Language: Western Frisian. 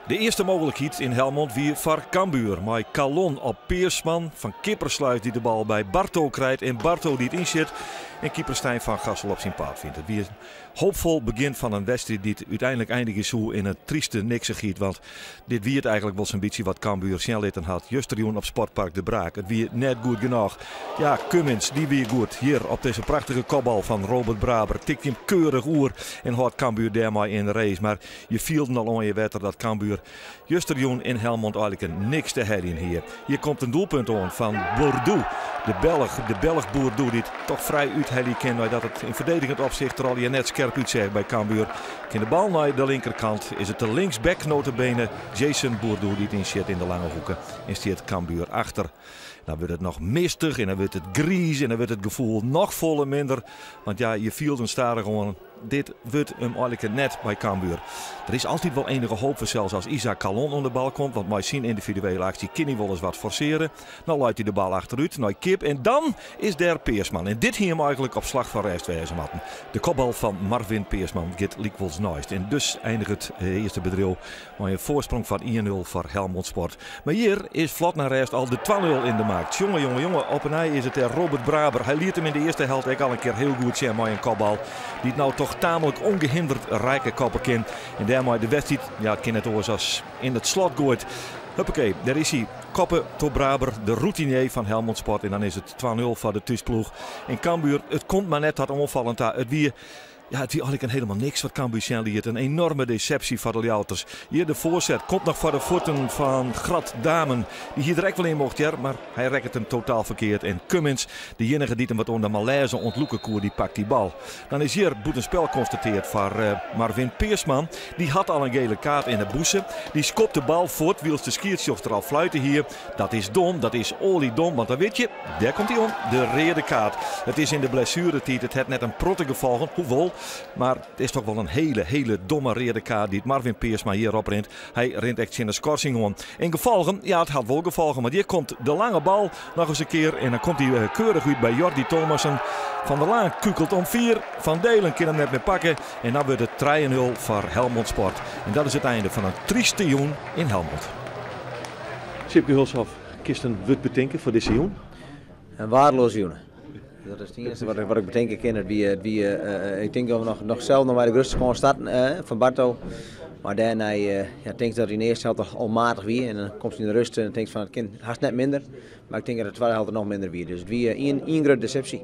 De earste mooglikheid yn Helmond wie foar Cambuur mei Kallon op Peersman. Van Kippersluis dy't de bal by Barto krijt en Barto dy't ynsjit en keeper Stijn van Gassel op syn paad fynt. It wie in hoopfol begjin fan in wedstriid dy't úteinlik einigje soe yn in tryste niksichheid. Want dit wie it eigentlik wol sa'n bytsje wat Cambuur sjen litten hat justerjûn op Sportpark De Braak. It wie net goed genôch. Ja, Cummins dy wie goed hjir op dizze prachtige kopbal fan Robert Braber. Tikt him keurich oer en hâldt Cambuur dêrmei yn de race. Mar je fielden al oan je wetter dat Cambuur justerjûn yn Helmond eigenlik niks te heljen hie. Hjir komt in doelpunt oan fan Bourdoux, de Belch, de Belch Bourdoux dy't toch frij úthelje kin neidat it yn ferdedigend opsicht der allegear net skerp útseach by Cambuur. Kin de bal nei de linkerkant, is it de linksback nota bene Jason Bourdoux dy't ynsjit yn de lange hoeke en stiet Cambuur achter. Dan wurdt it noch mistich en dan wurdt it griis en dan wurdt it gefoel noch folle minder. Want ja, je fielden stadichoan, dit wurdt him eigenlik net by Cambuur. Der is altyd wol enige hoop fansels as Isaac Kallon oan de bal komt, want mei syn yndividuele aksje kin hy wolris wat forseare. No leit hy de bal achterút nei Kip en dan is dêr Peersman. En dit hie him eigenlik op slach fan rêst wêze moatten. De kopbal fan Marvin Peersman giet lykwols neist. En dus einiget it earste bedriuw mei in foarsprong fan 1-0 foar Helmond Sport. Mar hjir is flot nei rêst al de 2-0 yn de maak. Jonge, jonge, jonge, op 'e nij is it dêr Robert Braber. Hy liet him yn de earste helte ek al in kear hiel goed sjen mei in kopbal dy't no toch tamelijk ongehinderd rake koppe kin. En dêrmei de wedstriid, ja, it kin net oars as yn it slot goait. Huppakee, dêr is hy. Koppe troch Braber, de routinier fan Helmond Sport. En dan is it 2-0 foar de thúsploech. En Cambuur, it komt mar net ta oanfallen ta. It wie Ja, it wie eigenlik helemaal niks wat Cambuur sjen liet. In enorme deceptie foar de Ljouwerters. Hjir de foarset komt noch foar de fuotten fan Grat Damen. Dy hie der ek wol yn mocht hear, mar hy rekket him totaal ferkeard. En Cummins, de iennige dy't him wat oan de malêze ûntlûke koe, dy pakt dy bal. Dan is hjir bûtenspel konstateard foar Marvin Peersman. Dy hat al in gele kaart yn 'e bûse. Dy skopt de bal fuort wylst de skiedsrjochter al fluite hie. Dat is dom, dat is oliedom, want dan wit je, dêr komt hy oan, de reade kaart. It is yn de blessueretiid, it hat net in protte gefolgen, hoewol, mar it is toch wol in hele, hele domme reade kaart dy't Marvin Peersman hjir oprint. Hy rint ek tsjin de skorsing oan. En gefolgen, ja, it hat wol gefolgen, want hjir komt de lange bal noch ris in kear en dan komt hy eh, keurich út by Jordi Thomassen. Van der Laan kukelt omfier, Van Delen kin him net mear pakke en dan wurdt it 3-0 foar Helmond Sport. En dat is it einde fan in tryste jûn yn Helmond. Sipke Hulshoff, kinst in wurd betinke foar dizze jûn? In waardeloze jûn. Dat is it iennichste wat, wat ik betinke kin. It wie, it wie, uh, ik tink dat we noch, noch sels noch mei de grutste kâns starten uh, fan Barto. Mar dêrnei uh, ja, tink dat yn de earste helte al matich wie. En dan komst yn de rust en tinkst fan it kin hast net minder. Mar ik tink dat de twadde helte noch minder wie. Dus it wie ien, ien grutte deceptie.